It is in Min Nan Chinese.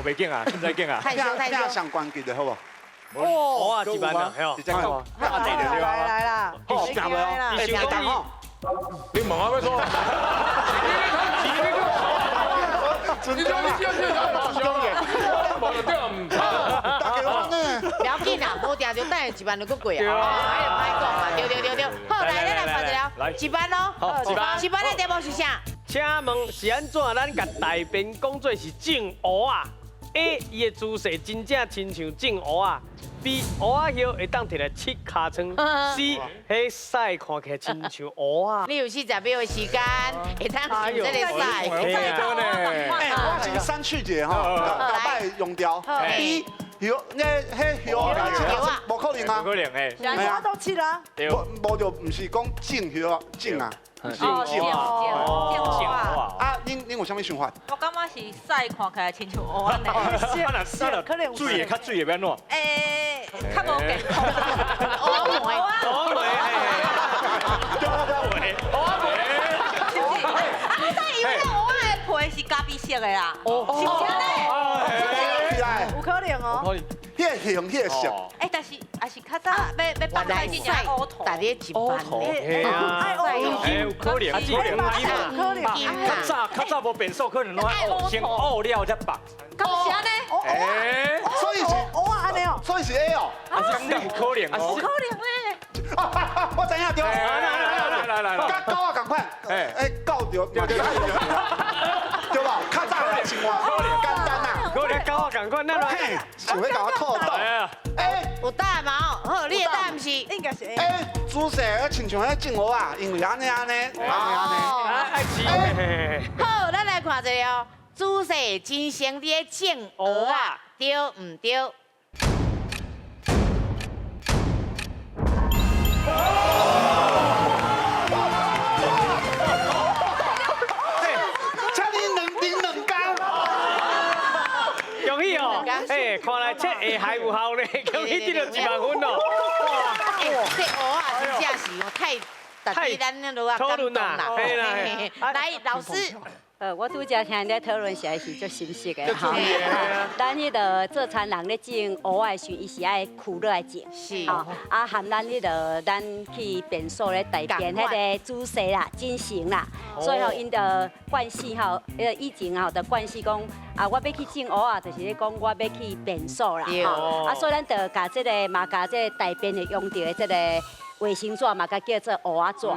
袂緊啊，唔使緊啊。太羞太羞。上關鍵的好無？哦，1萬啦，嘿哦。來來啦，好，行袂哦？你想講吼？你問我欲創？你講你這這這馬上嘅，無就對唔怕。大家講呢？不要緊啦，無定就等下1萬就閣過啊。哎，歹講嘛，對對對對。好，來，咱來看一下，一萬咯，好，一萬。一萬的題目是啥？請問是按怎咱共大便講做是種芋仔？A. 伊的姿勢真正親像種芋仔。B. 芋仔葉會當摕來拭尻瘡。C. 彼屎看起來親像芋仔。你有40秒的時間，會當想這個屎。哎，我是刪去者吼，逐擺用掉。B 葉，那彼葉來拭尻瘡，無可能啊！無可能誒。我都拭啦。無無就毋是講種葉種啊。哦，種種啊！啊，恁恁有啥物想法？我感覺是屎看起來親像芋仔呢。是，可能水會較水會欲按怎？欸，較無健康。芋仔糜。芋仔糜。芋仔糜。芋仔糜。是不是？啊，我知因為那芋仔的皮是咖啡色的啦。哦，是不是按呢？有可能哦。彼個形，彼個色。欸，但是也是較早欲欲放開這隻烏頭。大家一萬嘿啊，欸，有可能，可能，可能。較早較早無便所，可能攏愛先烏了才放。敢是按呢？欸，所以是芋仔按呢哦。所以是 A 哦。感覺有可能哦。有可能咧。啊，我知影對。來來來來來。佮狗仔仝款。欸，狗著對對對。對吧？較早的生活簡單啊。可能狗仔仝款，咱來。想欲共我套到。欸，有答案嗎？好，你的答案是？應該是 A。欸，姿勢親像彼種芋仔，因為按呢按呢，按呢按呢。愛吃。好，咱來看一下哦，姿勢真像佇咧種芋仔，對毋對？請你兩頂兩工。恭喜哦！哎，看來切下還有效呢，恭喜得到1萬分哦！哇，這芋仔真正是哦，太值得咱那落啊感動啦！來，老師。我拄才聽咧討論實在是足心息的吼。咱彼个做田人咧種芋仔的時陣，伊是愛跍落來種，吼。啊，含咱彼个咱去便所咧大便彼个姿勢啦、精神啦，所以吼，𪜶就慣勢吼，彼個以前吼就慣勢講，啊，我欲去種芋仔，就是咧講我欲去便所啦，吼。啊，所以咱就共這个嘛，共這个大便會用著的這个衛生紙嘛，共叫做芋仔紙。